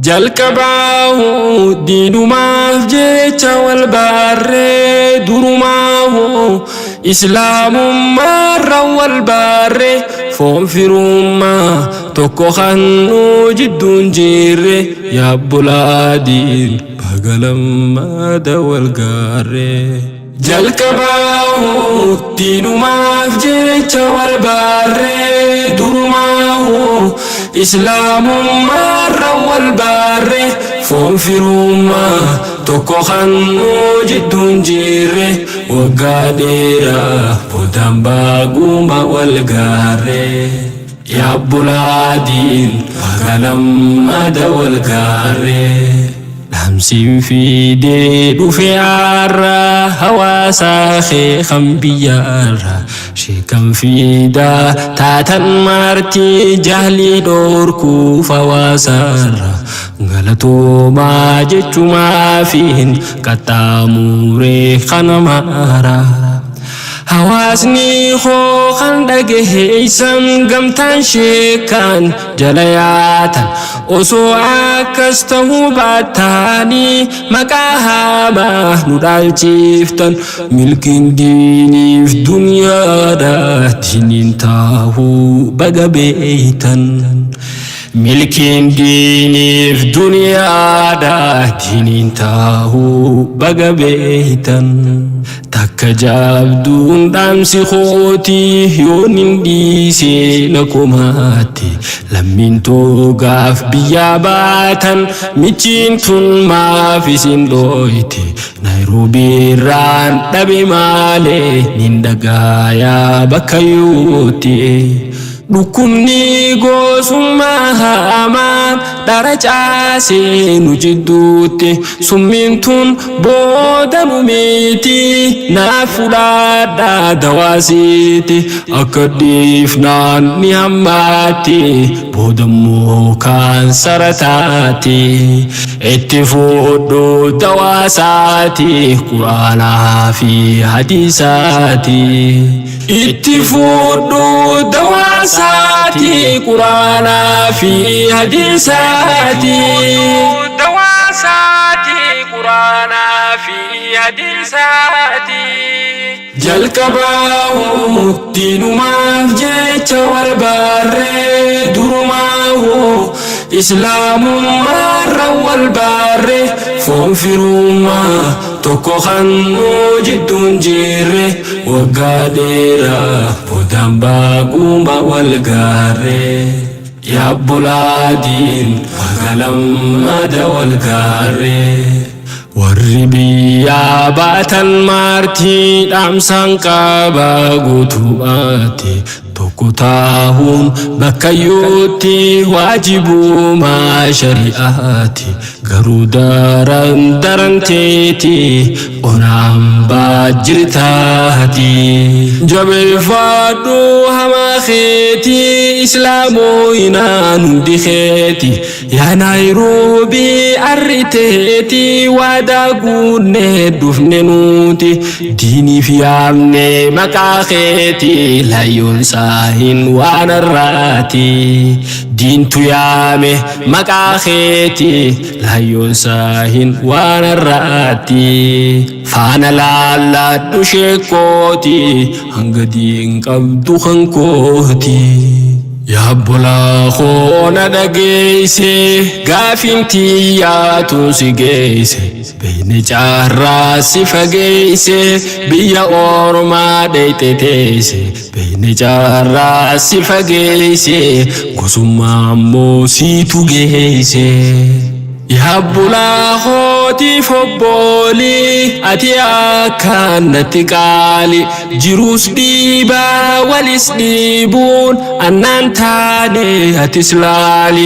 Jalqabaahu diinumaaf jecha wal baarree, durumaahu islaamummaarra wal baarree, foon firummaa tokko kannuu jidduun jirre, yaabbulaadiin baga lammaada wal gaarree. Jalqabaahu diinumaaf jecha wal baarree, durumaahu islaamummaarra wal baarree, foon firummaa tokko kannuu jidduun jirre, waggaa dheeraa boodaan baaguma wal gaarree. Yaabbulaadiin baga lammaada wal gaarree. Dhaamsiin fiidee dhufe har'a hawaasaa kee kan biyyaarra, sheekan fiidaa taatan maartii jahlii dhoorkuuf hawaasaarra, galatoomaa jechumaafiin qaxxaamuree kana maara. Hawaasni koo kan dhagaheessan gamtaan sheekan jala yaatan, osoo akkas ta'uu baataanii maqaa hamaa nu dhaalchiftan. Milkiin diiniif duniyaadha, diiniin taahuu baga beeytan. Milkiin diiniif duniyaadha, diiniin taahuu baga beeytan. Takka jaabduun dhaamsi kootii yoon hin dhiisee na komaatti, lammiin toogaaf biyyaa baatan michiin tun maaf isin dhooyte? Naayiroobii irraan dhabe maalee nin dhagaayaa bakka yuutti. Dhukkubni gosummaa hamaan dhara caasee nu jidduutti, summiin tun booda nu miti, naaf fudhadhaa dawaasiiti. Akka dhiifnaan ni hammaatti, boodammoo kaansara taati. Itti fudhu dawaasaati, quraanaa fi hadiisaati. Itti fudhu dawaasaati, quraanaa fi hadiisaati. Dawaasaati, quraanaa fi hadiisaati. Jalqabaahu diinumaaf jecha wal baarree, durumaahu islaamummaarra wal baarree, foon firummaa tokko kannuu jidduun jirre, waggaa dheeraa boodaan baaguma wal gaarree. Yaabbulaadiin baga lammaada wal gaarree. Warri biyyaa baatan maartii dhaamsaan qaba guutummaatti, tokko taahuun bakkayyootti waajibumaa shari'aati, garuu daran daranteeti onaan baajjirtaati. Jabeeffadhu hamaa keeti, islaamooyinaan hundi keeti, yaa Naayiroobii arriteeti, waadaa guunnee dhufne nuti, diiniif yaamne maqaa keeti, layyoon saahin waan har'aati. Diintu yaame maqaa keeti, layyoon saahin waan har'aati. Faana laalladhu sheekooti, hanga diin qabdu kan kooti. Yaabbolaa koona dhageeyse, gaafiin tiyyaatu si geeyse, beeyne caarraa si fageeyse, biyya ormaa dheeyxe teeyse, beeyne caarraa si fageeyse, gosummaa ammoo siitu geeyse. Yaabbulaa kootiif obboolii ati akkaan natti qaali, jiruus dhiibaa walis dhiibuun annaan taane, atis laali,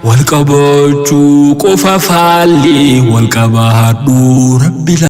wal qabachuu qofa faalli, wal qabaadhu rabbi.